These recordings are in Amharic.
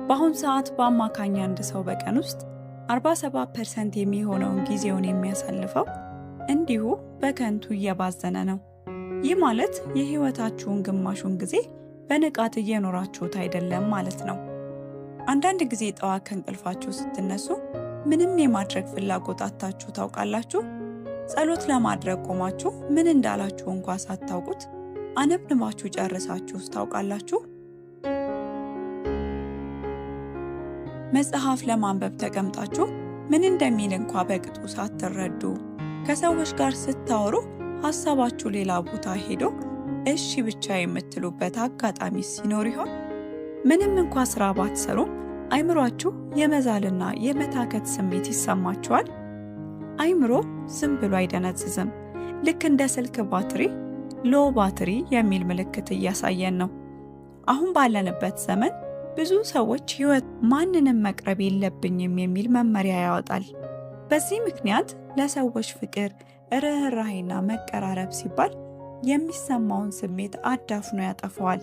በአሁን ሰዓት በአማካኝ አንድ ሰው በቀን ውስጥ 47% የሚሆነውን ጊዜውን የሚያሳልፈው እንዲሁ በከንቱ እየባዘነ ነው። ይህ ማለት የህይወታችሁን ግማሹን ጊዜ በንቃት እየኖራችሁት አይደለም ማለት ነው። አንዳንድ ጊዜ ጠዋት ከእንቅልፋችሁ ስትነሱ ምንም የማድረግ ፍላጎት አጥታችሁ ታውቃላችሁ? ጸሎት ለማድረግ ቆማችሁ ምን እንዳላችሁ እንኳ ሳታውቁት አነብንባችሁ ጨርሳችሁስ ታውቃላችሁ? መጽሐፍ ለማንበብ ተቀምጣችሁ ምን እንደሚል እንኳ በቅጡ ሳትረዱ፣ ከሰዎች ጋር ስታወሩ ሐሳባችሁ ሌላ ቦታ ሄዶ እሺ ብቻ የምትሉበት አጋጣሚ ሲኖር ይሆን? ምንም እንኳ ስራ ባትሰሩም አይምሯችሁ የመዛልና የመታከት ስሜት ይሰማችኋል? አይምሮ ዝም ብሎ አይደነዝዝም። ልክ እንደ ስልክ ባትሪ low battery የሚል ምልክት እያሳየን ነው። አሁን ባለንበት ዘመን ብዙ ሰዎች ህይወት ማንንም መቅረብ የለብኝም የሚል መመሪያ ያወጣል። በዚህ ምክንያት ለሰዎች ፍቅር፣ ርኅራሄና መቀራረብ ሲባል የሚሰማውን ስሜት አዳፍኖ ያጠፋዋል።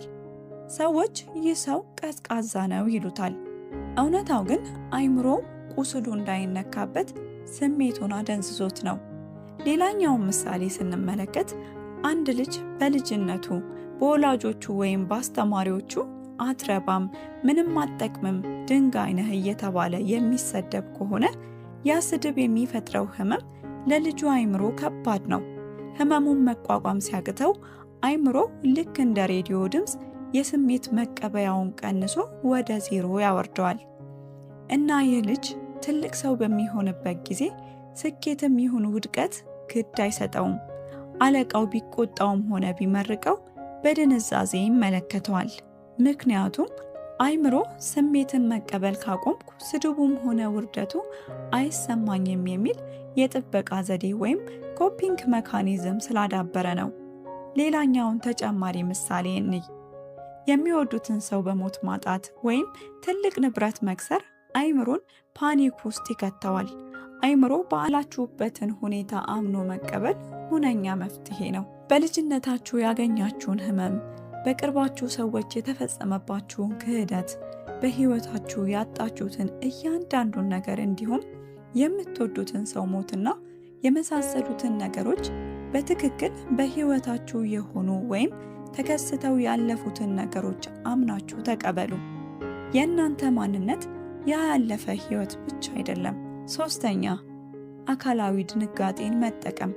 ሰዎች ይህ ሰው ቀዝቃዛ ነው ይሉታል። እውነታው ግን አይምሮ ቁስሉ እንዳይነካበት ስሜቱን አደንዝዞት ነው። ሌላኛውን ምሳሌ ስንመለከት አንድ ልጅ በልጅነቱ በወላጆቹ ወይም በአስተማሪዎቹ አትረባም፣ ምንም አትጠቅምም፣ ድንጋይ ነህ እየተባለ የሚሰደብ ከሆነ ያ ስድብ የሚፈጥረው ህመም ለልጁ አይምሮ ከባድ ነው። ህመሙን መቋቋም ሲያቅተው አይምሮ ልክ እንደ ሬዲዮ ድምፅ የስሜት መቀበያውን ቀንሶ ወደ ዜሮ ያወርደዋል። እና ይህ ልጅ ትልቅ ሰው በሚሆንበት ጊዜ ስኬትም ይሁን ውድቀት ግድ አይሰጠውም። አለቃው ቢቆጣውም ሆነ ቢመርቀው በድንዛዜ ይመለከተዋል። ምክንያቱም አይምሮ ስሜትን መቀበል ካቆምኩ ስድቡም ሆነ ውርደቱ አይሰማኝም የሚል የጥበቃ ዘዴ ወይም coping mechanism ስላዳበረ ነው። ሌላኛውን ተጨማሪ ምሳሌ እንይ። የሚወዱትን ሰው በሞት ማጣት ወይም ትልቅ ንብረት መክሰር አይምሮን panic ውስጥ ይከተዋል። አይምሮ ባላችሁበትን ሁኔታ አምኖ መቀበል ሁነኛ መፍትሄ ነው። በልጅነታችሁ ያገኛችሁን ህመም፣ በቅርባችሁ ሰዎች የተፈጸመባችሁን ክህደት፣ በህይወታችሁ ያጣችሁትን እያንዳንዱን ነገር እንዲሁም የምትወዱትን ሰው ሞትና የመሳሰሉትን ነገሮች በትክክል በህይወታችሁ የሆኑ ወይም ተከስተው ያለፉትን ነገሮች አምናችሁ ተቀበሉ። የእናንተ ማንነት ያ ያለፈ ህይወት ብቻ አይደለም። ሶስተኛ፣ አካላዊ ድንጋጤን መጠቀም።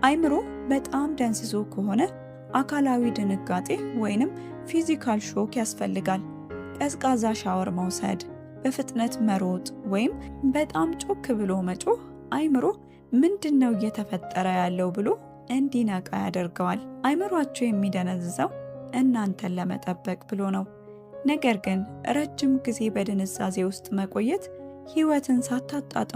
አይምሮ በጣም ደንዝዞ ከሆነ አካላዊ ድንጋጤ ወይንም physical shock ያስፈልጋል። ቀዝቃዛ ሻወር መውሰድ፣ በፍጥነት መሮጥ ወይም በጣም ጮክ ብሎ መጮህ አይምሮ ምንድን ነው እየተፈጠረ ያለው ብሎ እንዲነቃ ያደርገዋል። አይምሯችሁ የሚደነዝዘው እናንተን ለመጠበቅ ብሎ ነው። ነገር ግን ረጅም ጊዜ በድንዛዜ ውስጥ መቆየት ህይወትን ሳታጣጥሟት